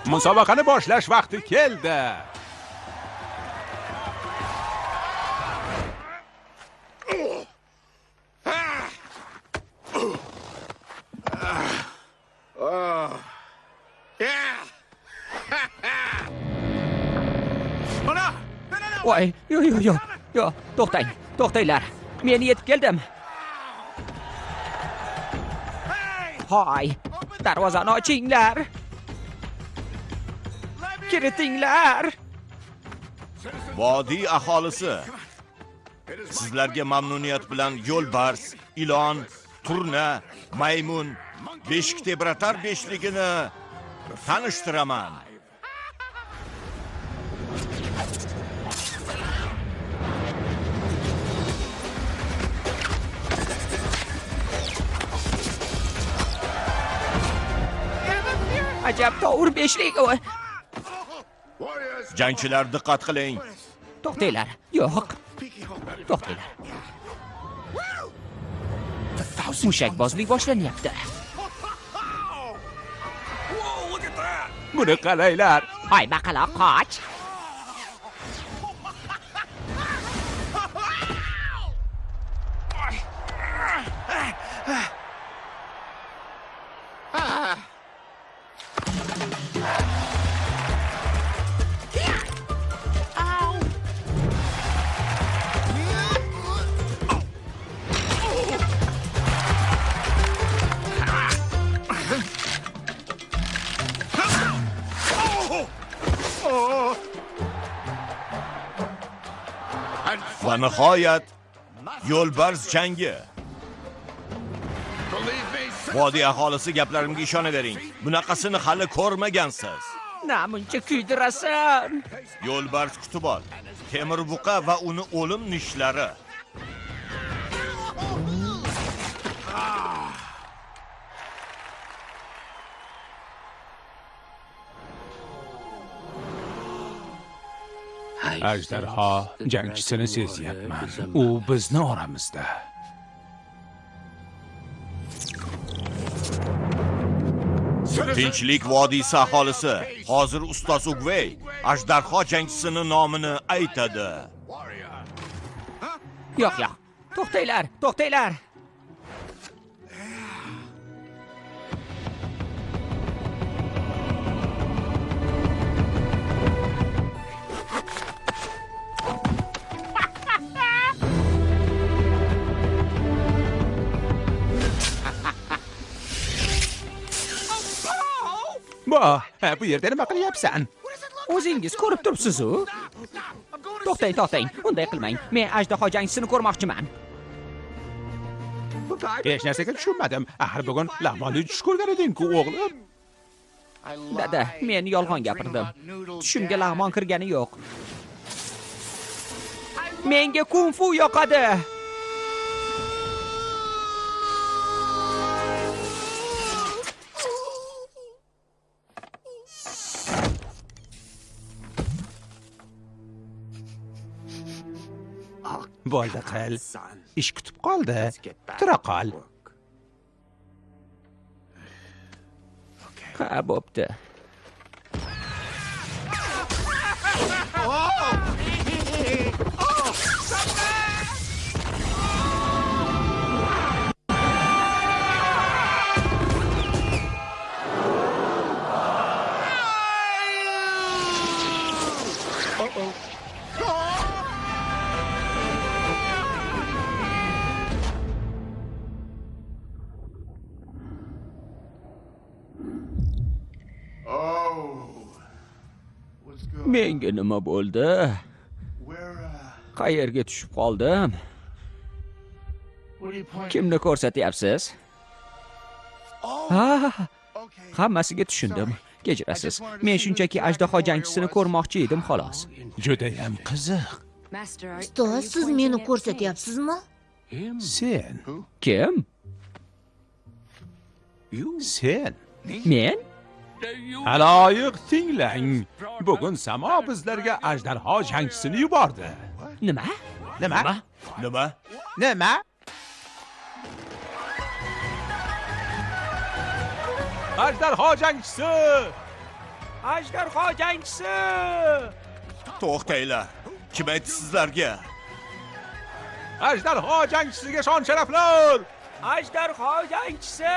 Musobaqani boshlash vaqti keldi. Voy, yo'q, yo'q, yo'q. Yo'q, to'xtang, to'xtanglar. Men yetib keldim. Hoy, darvozani ochinglar. Kiritinglar. Vodiy aholisi, sizlarga mamnuniyat bilan yo'lbars, ilon, turna, maymun, beshiktebratar beshligini tanishtiraman. Ajab to'g'ri beshlik. Jangchilar, diqqat qiling. To'xtanglar. Yo'q. To'xtanglar. Mushakbozlik boshlanyapti. Buni qaranglar. Ay baqaloq, qoch. Va nihoyat yo'lbars jangi. Vodiy aholisi, gaplarimga ishonavering. Bunaqasini hali ko'rmagansiz. Namuncha kuydirasan. Yo'lbars kutib ol. Temir buqa va uni o'lim nishlari. Ajdarho jangchisini sezyapman. U bizni oramizda. Tinchlik vodiysi aholisi, hozir ustoz Ugvey ajdarho jangchisini nomini aytadi. Yo'q, yo'q. To'xtanglar, to'xtanglar. Bu yerda nima qilyapsan? O'zingiz ko'rib turibsiz-u. To'xtang, to'xtang. Unday qilmang. Men ajdaho jangchisini ko'rmoqchiman. Hech narsaga tushunmadim. Axir bugun lag'monli tush ko'rgan eding-ku, o'g'lim. Dada, men yolg'on gapirdim. Tushimga lag'mon kirgani yo'q. Menga kung-fu yoqadi. Bo'ldi qil. Ish kutib qoldi. Tura qol. Ha, bo'pti. Menga nima bo'ldi? Qayerga tushib qoldim? Kimni ko'rsatyapsiz? Ha, hammasiga tushundim. Kechirasiz. Men shunchaki ajdaho jangchisini ko'rmoqchi edim, xolos. Judayam qiziq. Ustoz, siz meni ko'rsatyapsizmi? Sen. Kim? Sen. Men? Haloyiq tinglang. Bugun samo bizlarga ajdarho jangchisini yubordi. Nima? Nima? Nima? Nima? Ajdarho jangchisi! Ajdarho jangchisi! To'xtanglar. Kim aytdi sizlarga? Ajdarho jangchisiga shon sharaflar! Ajdarho jangchisi!